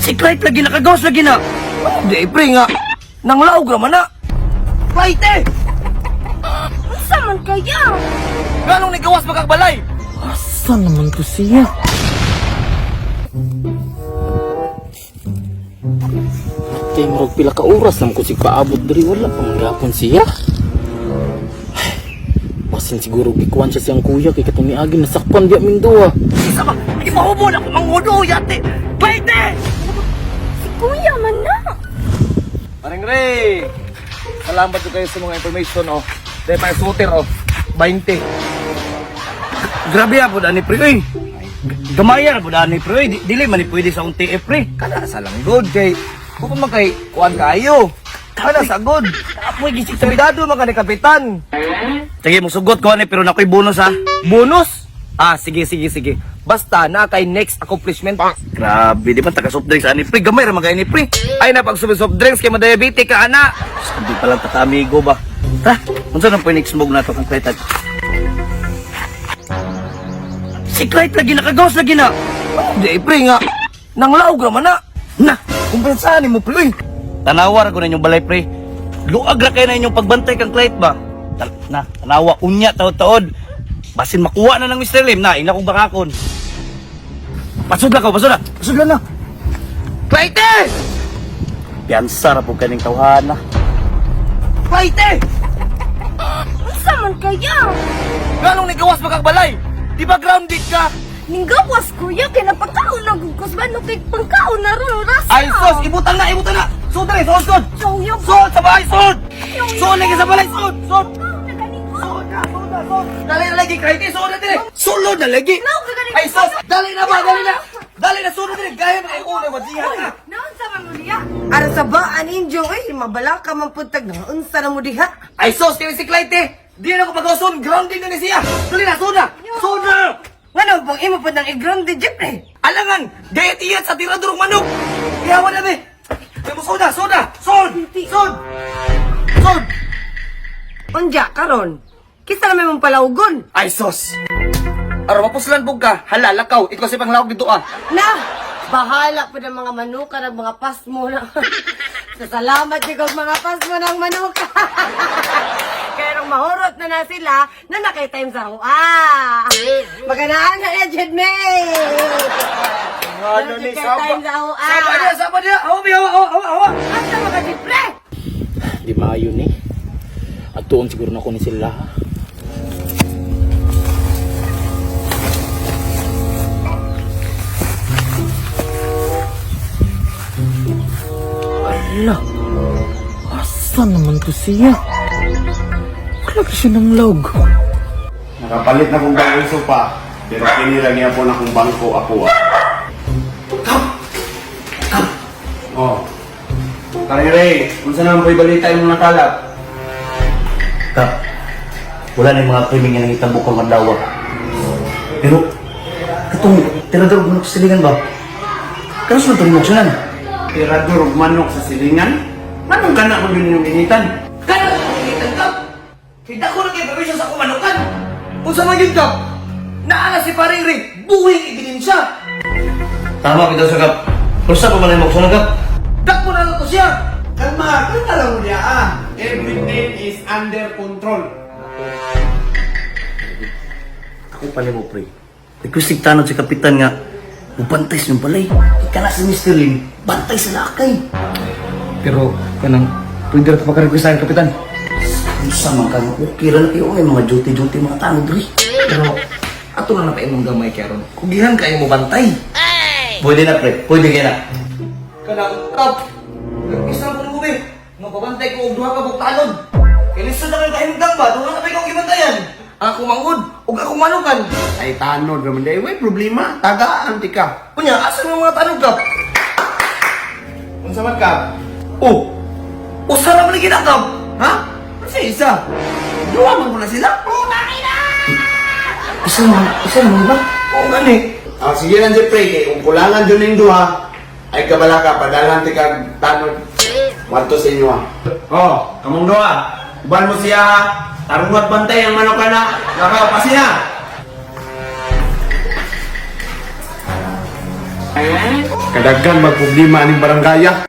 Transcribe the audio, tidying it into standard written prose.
Si Clyde lagi nakagawas lagi na. Di pre nga. Nanglaog raman na. Clyde eh! Unsa man kaya? Ganong nagawas magkagbalay? Asa naman to siya? Matay, murag pila ka oras naman ko paabot diri, wala pa man gapon siya. Ay, basin siguro gikuan siya siyang kuya kay katong niagi nasakpan biya ming duha. Isa ba? Ipahubo na ko manghudo yate. Clyde eh! Si kuya man na. Parang Ray! Salamat ko kayo sa mga information oh. Dahil pa shooter oh. 20. Grabe ah, po ani pre oy. Gamaya ra po ani pre oy. Dili man ni pwede sa akong TF pre. Kana sa lang good kay kung man kay kuan kayo. Kana sa good. Apoy gisig sabidado man ka ni kapitan. Sige, musugot ko ani pero nakoy bonus ha. Bonus? Ah, sige sige sige. Basta na kay next accomplishment. Grabe, di ba taga soft drinks ani pre? Gamay ra man kay ni pre. Ay na pag soft drinks kay madiabetic ka ana. Sabi pa lang ta amigo ba. Ta, unsa nang Phoenix mog nato kang Clyde? Si Clyde lagi nakagawas lagi na. Di pre nga. Nanglaog ra man na. Na, kumpensaan nimo pre. Uy. Tanawa ra ko na inyong balay pre. Luag ra kay na inyong pagbantay kang Clyde ba. Na, tanawa unya taod-taod. Basin makuha na ng Mr. Lim na, ina kong bakakon. Pasudla ko, pasudla. Pasudla na. Clyde! Piyansa ra po kaning tawhana. Clyde! Unsa man kaya? Ganong nagawas magkagbalay? Di ba grounded ka? Ninggawas kuya kay napagkaon na gud ko sa no kay pangkaon na ron rasa. Ay sos, ibutang na, ibutang na. Sud na, sud, sud. Suyog. Sud sa bahay, sud. Sud lagi sa balay, sud, sud. Sud na, sud na, sud. Dali na lagi, kahit sud na dire. Sulod na lagi. Ay sos, dali na ba, dali na. Dali na, sulod na dire. Gaya mga una, wadihan ka. Naunsa man mo niya? Ara sa ba aninjo ay mabala ka man pud tag unsa na mo diha. Ay sos, kini si Clyde eh. Di na ko pag-usun, grounded na ni siya. Dali na, sud na. Sud na. Ngano bang imo pud nang i-grounded Jeffrey? Alangan, gaya tiyan sa tirador ng manok. Ihawan na be. Kaya mo, sud na, sud na. Sud, sud. Sud. Unja karon. Kisa na may mong palawgon. Ay sos. Araw mapuslan pug ka, hala lakaw, ikaw sa panglawag dito ah. Na bahala pud ang mga manuka ng mga pasmo na. Sa salamat jud kog mga pasmo ng manuka. Kaya nung mahurot na na sila, na nakay time sa hoa. Maganaan na na jud me. Ano ni, saba- time sa hoa. Saba niya, saba niya. Hawa, hawa, hawa, hawa, hawa. Asa mga Jeffrey? Di maayo ni. At tuon siguro na ko ni sila. Ha? Ala, asa naman to siya? Wala ba siya ng log? Nakapalit na kong bagong sopa, pero kini lang niya po na kong bangko ako ah. Oh. Kare Ray, unsa naman po'y balita imong nakalap? Kap, wala na yung mga krimen nga nangitabo kang adlaw. Pero, katong tirador manok sa silingan ba? Karos man itong sinan. Tirador og manok sa silingan? Anong kana mo yun yung initan? Kana ko initan kap! Kaya dako na kayo permission sa akong manukan! Unsa man yun kap? Naala si Paring Ray, buhing ebidensya! Tama bitaw sa kap. Pero sa pa man yung kap? Dakpo na lang to siya! Kalma, kalma lang niya ah. Everything is under control. Ako pala mo, pre. Request tanod si Kapitan nga, mubantay sa inyong balay. Ika na si Mr. Lim, bantay sa lakay. Pero, kanang, pwede rin makarequest sa Kapitan. Unsa man ka, okay ra na kayo, ay, mga duty-duty, mga tanod, pre. Pero, ato na na pa imong gamay karon. Kugihan kayo mo bantay. Pwede na, pre. Pwede kaya na. Kanang kap. Request na ko be. Mapabantay ko og duha ka buok tanod. Kay lisod na kayo kahimtang ba? Duha na pa ikaw gibantayan. Ang akong mangod ug akong manukan. Ay tanod raman day, way problema. Tagaan ti ka. Unya, asa nga mga tanod kap? Unsa man ka? Oh, usa ra man ni ginakap. Ha? Unsa isa? Duha man ko na sila. Isa naman ba? Oo gani. Ah, sige lang Jeffrey, kay kung kulangan dyan yung duha, ay kabala ka, padalhan ti kag tanod. Wanto sa inyo ah. Oh, kamong duha. Uban mo siya ha. Tarungat bantay ang manok ka na. Nakaw, pa siya. Kadaghan magproblema aning barangaya.